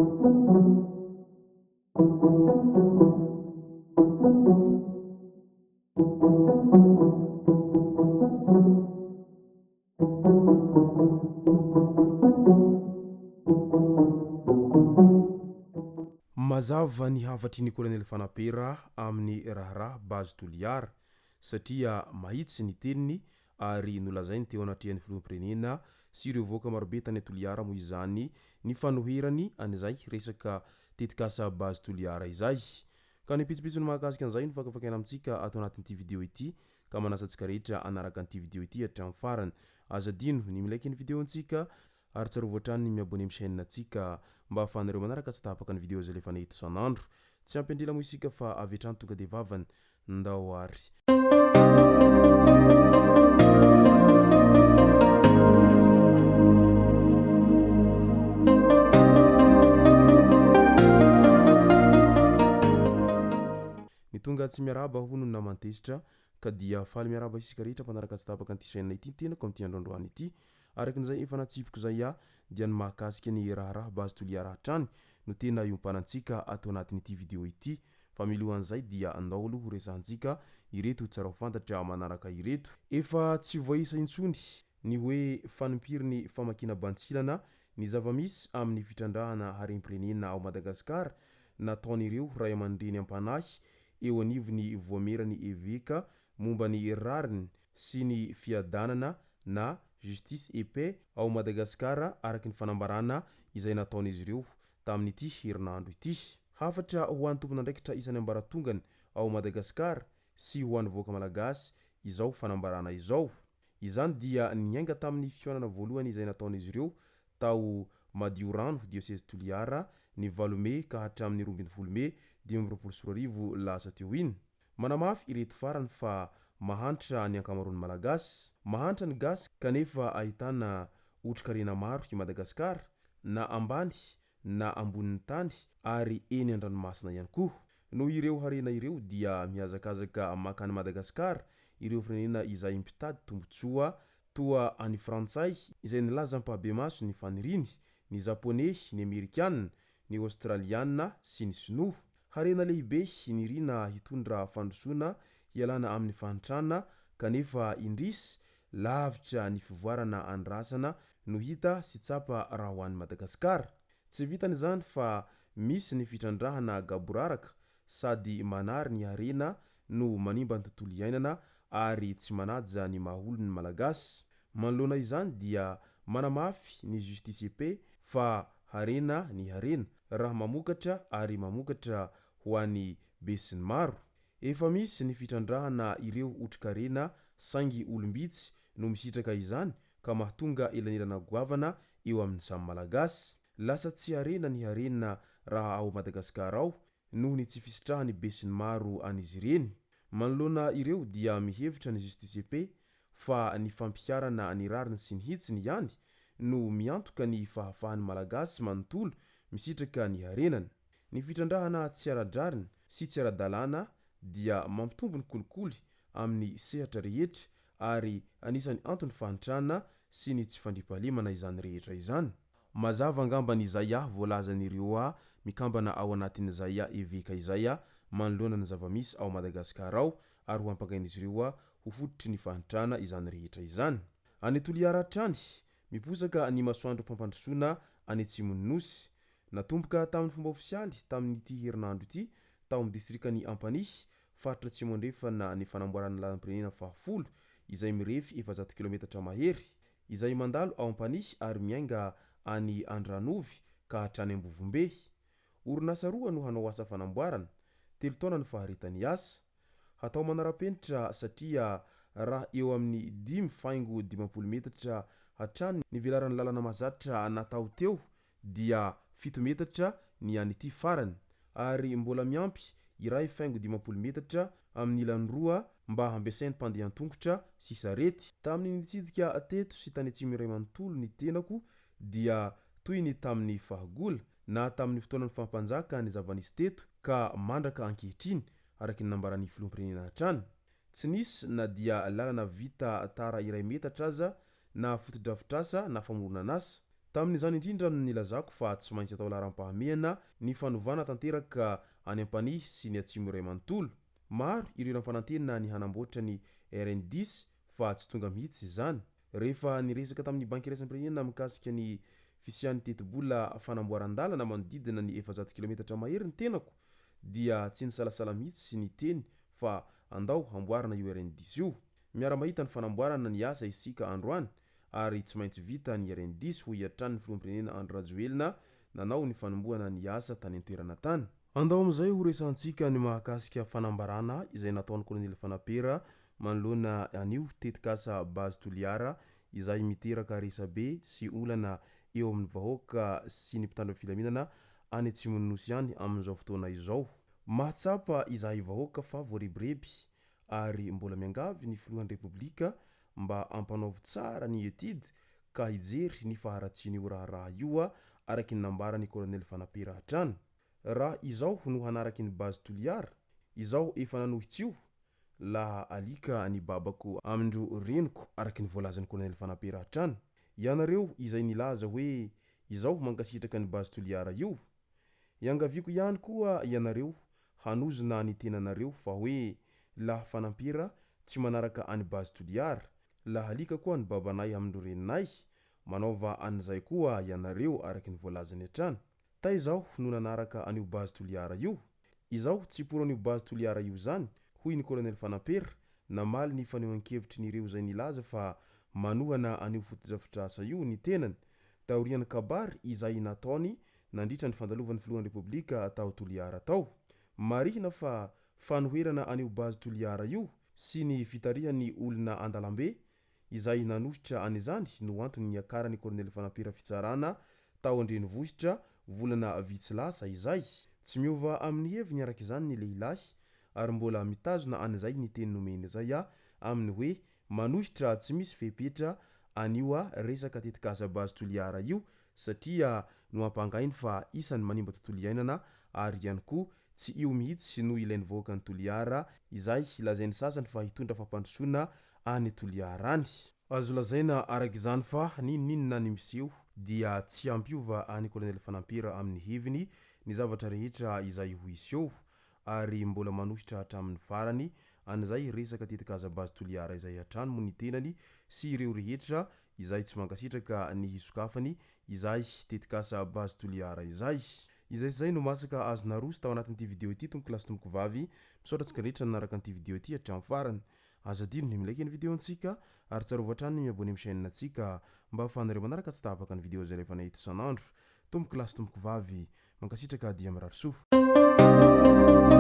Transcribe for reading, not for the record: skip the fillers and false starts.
Mazava ny hafatry ny Kolonely Fanapera amin'ny raharaha Base Toliara satria mahitsy ny teniny ary nolazainy teo anatrehan'ny filoham-pirenena sy ireo vahoaka marobe tany Toliara moa izany ny fanoherany an'izay resaka tetikasa Base Toliara izay. Ka ny pitsopitsony mahakasika an'izay no fakafakaina amintsika ato anatin'ity video ity ka manasa antsika rehetra hanaraka an'ity video ity hatramin'ny farany. Aza adino ny mi-like ny video-ntsika ary tsarovy hatrany ny mi-abonner amin'ny chaîne-ntsika mba ahafahanareo manaraka tsy tapaka ny video izay alefanay eto isan'andro. Tsy ampy andrila moa isika fa avy hatrany tonga dia vavany. Ndao ary. Ny tonga tsy miarahaba hono ny naman-tezitra ka dia faly miarahaba isika rehetra mpanaraka tsy tapaka an'ity chaîne ity ny tenako amin'ity andro androany ity. Araka izay efa natsipiko izay ahy dia ny mahakasika ny raharaha Base Toliara hatrany no tena iompanantsika ato anatin'ity vidéo ity. Fa milohan'izay dia andao aloha ho resahantsika ireto tsara ho fantatra manaraka ireto. Efa tsy voaisa intsony ny hoe fanimpiry ny famakiana bantsilana ny zava-misy amin'ny fitrandrahana harem-pirenena ao Madagasikara nataon'ireo ray aman-dreny am-panahy eo anivon'ny voameran'ny eveka momba ny rariny sy ny fiadanana na Justice et Paix ao Madagasikara araka ny fanambarana izay nataon'izy ireo tamin'ity herinandro ity. Hafatra ho an'ny tompon'andraikitra isan'ambaratongany ao Madagasikara sy ho an'ny vahoaka malagasy izao fanambarana izao. Izany dia niainga tamin'ny fihaonana voalohany izay nataon'izy ireo tao Madiorano, Diosezy Toliara, ny valo mey ka hatramin'ny 12 mey 2025 lasa teo iny. Manamafy ireto farany fa mahantra ny ankamaroan'ny Malagasy. Mahantra ny gasy kanefa ahitana otrikarena maro i Madagasikara, na ambany na ambonin'ny tany ary eny an-dranomasina ihany koa. Noho ireo harena ireo dia mihazakazaka maka an'i Madagasikara ireo firenena izay mpitady tombontsoa toa an'i Frantsay izay nilaza ampahibemaso ny faniriany, ny Japoney, ny Amerikana, ny Aostraliana sy ny Sinoa. Harena lehibe nirina hitondra fandrosoana hialana amin'ny fahantrana kanefa indrisy lavitra ny fivoarana andrasana no hita sy tsapa raha ho an'i Madagasikara. Tsy vitan'izany fa misy ny fitrandrahana gaboraraka sady manary ny harena no manimba ny tontolo iainana ary tsy manaja ny maha olony ny Malagasy. Manoloana izany dia manamafy ny Justice et Paix fa harena ny harena raha mamokatra ary mamokatra ho an'ny besinimaro. Efa misy ny fitrandrahana ireo otrikarena saingy olom-bitsy no misitraka izany ka mahatonga elanelana goavana eo amin'ny samy Malagasy. Lasa tsy harena ny harena raha ao Madagasikara ao noho ny tsy fisitrahan'ny besinimaro an'izy ireny. Manoloana ireo dia mihevitra ny Justice et Paix fa ny fampiharana ny rariny sy ny hitsiny ihany no miantoka ny fahafahan'ny Malagasy manontolo misitraka ny harenany. Ny fitrandrahana tsy ara-drariny sy tsy ara-dalàna dia mampitombo ny kolikoly amin'ny sehatra rehetra ary anisan'ny anton'ny fahantrana sy ny tsy fandriampahalemana izany rehetra izany. Mazava angamba ny izay voalazan'ireo mikambana ao anatin'izay eveka izay manoloana ny zava-misy ao Madagasikara ao ary ho ampangain'izy ireo ho fototry ny fahantrana izany rehetra izany. Any Toliara hatrany, miposaka ny masoandrom-pampandrosoana any atsimon'ny Nosy. Natomboka tamin'ny fomba ofisialy tamin'ity herinandro ity tao amin'ny distrikan'i Ampanihy, faritra Atsimo Andrefana ny fanamboarana ny lalam-pirenena fahafolo izay mirefy 400 kilometatra mahery, izay mandalo ao Ampanihy ary miainga any Andranovy ka hatrany Ambovombe. Orinasa roa no hanao asa fanamboarana, telo taona ny faharetan'ny asa. Hatao manara-penitra satria raha eo amin'ny 5,50 metatra hatrany ny velaran'ny lalana mahazatra natao teo dia fito metatra ny an'ity farany ary mbola miampy 1,50 metatra amin'ny ilany roa mba hampiasain'ny mpandeha an-tongotra sy sarety. Tamin'ny nitsidika teto sy tany atsimo iray manontolo ny tenako dia toy ny tamin'ny fahagola na tamin'ny fotoanan'ny fahampanjaka ny zava-nisy teto ka mandraka ankehitriny araka ny nambaran'ny filoham-pirenena hatrany. Tsy nisy na dia lalana vita tara iray metatra aza na fotodrafitrasa na famoronan'asa. Tamin'izany indrindra no nilazako fa tsy maintsy atao laharam-pahamehana ny fanovana tanteraka any Ampanihy sy ny Atsimo iray manontolo. Maro ireo nampanantena ny hanamboatra ny RN dix fa tsy tonga mihitsy izany. Rehefa niresaka tamin'ny Banky Iraisam-pirenena mikasika ny fisian'ny tetibola fanamboaran-dalana manodidina ny 400 kilometatra mahery ny tenako dia tsy nisalasala mihitsy niteny fa andao hamboarina io RN dix io. Miara-mahita ny fanamboarana ny asa isika androany ary tsy maintsy vita ny RN dix hoy hatrany ny filoham-pirenena Andry Rajoelina nanao ny fanombohana ny asa tany an-toerana tany. Andao amin'izay ho resahantsika ny mahakasika fanambarana izay nataon'ny Kolonely Fanapera manoloana an'io tetikasa Base Toliara izay miteraka resabe sy olana eo amin'ny vahoaka sy ny mpitandro filaminana any atsimon'ny Nosy any amin'izao fotoana izao. Mahatsapa izahay vahoaka fa voarebireby ary mbola miangavy ny filohan'ny Repoblika mba ampanaovy tsara ny étude ka hijery ny faharatsian'io raharaha io araky ny nambaran'ny Colonel Fanapera hatrany. Raha izaho no hanaraky ny Base Toliara, izaho efa nanohitsy io, laha alika ny babako amindro reniko araky ny voalazan'ny Colonel Fanapera hatrany. Ianareo izay nilaza hoe izaho mankasitraka ny Base Toliara io, iangaviako ihany koa ianareo hanozona ny tenanareo fa hoe laha Fanampera tsy manaraka any Base Toliara, laha alika koa ny babanay amindro reninay, manaova an'izay koa ianareo araky ny voalazany hatrany. Taiza aho no nanaraka an'io Base Toliara io? Izaho tsy pour an'io Base Toliara io izany, hoy ny Colonel Fanampera, namaly ny fanehoan-kevitry ny ireo izay nilaza fa manohana an'io fotodrafitrasa io ny tenany, taorian'ny kabary izay nataony nandritra ny fandalovan'ny filohan'ny Repoblika tao Toliara tao. Marihina fa fanoherana an'io Base Toliara io sy ny fitarihany olona an-dalambe izay nanohitra an'izany no antony niakaran'ny Kolonely Fanampera fitsarana tao an-drenivohitra volana vitsy lasa izay. Tsy miova amin'ny heviny araka izany ny lehilahy ary mbola mitazona an'izay ny teny nomeny izay amin'ny hoe manohitra tsy misy fepetra an'io resaka tetikasa Base Toliara io satria nohampangainy fa isan'ny manimba tontolo iainana ary ihany koa tsy io mihitsy no ilain'ny vahoakan'i Toliara izay lazain'ny sasany fa hitondra fampandrosoana any Toliara any. Azo lazaina araka izany fa n'inon'inona ny miseho dia tsy hampiova an'i Kolonely Fanampera amin'ny heviny ny zavatra rehetra izay ho hisy eo ary mbola manohitra hatramin'ny farany an'izay resaka tetikasa Base Toliara izay hatrany moa ny tenany sy ireo rehetra izay tsy mankasitraka ny hisokafany izay tetikasa Base Toliara izay. Izay sy izay no masaka azo naroso tao anatin'ity video ity tompoko lahy sy tompoko vavy. Misaotra antsika rehetra nanaraka an'ity video ity hatramin'ny farany. Aza adino ny mi-like ny video ntsika ary tsarovy hatrany ny mi-abonner amin'ny chaîne ntsika mba ahafahanareo manaraka tsy tapaka ny video izay alefanay eto isan'andro. Tompoko lahy sy tompoko vavy, mankasitraka dia mirary soa.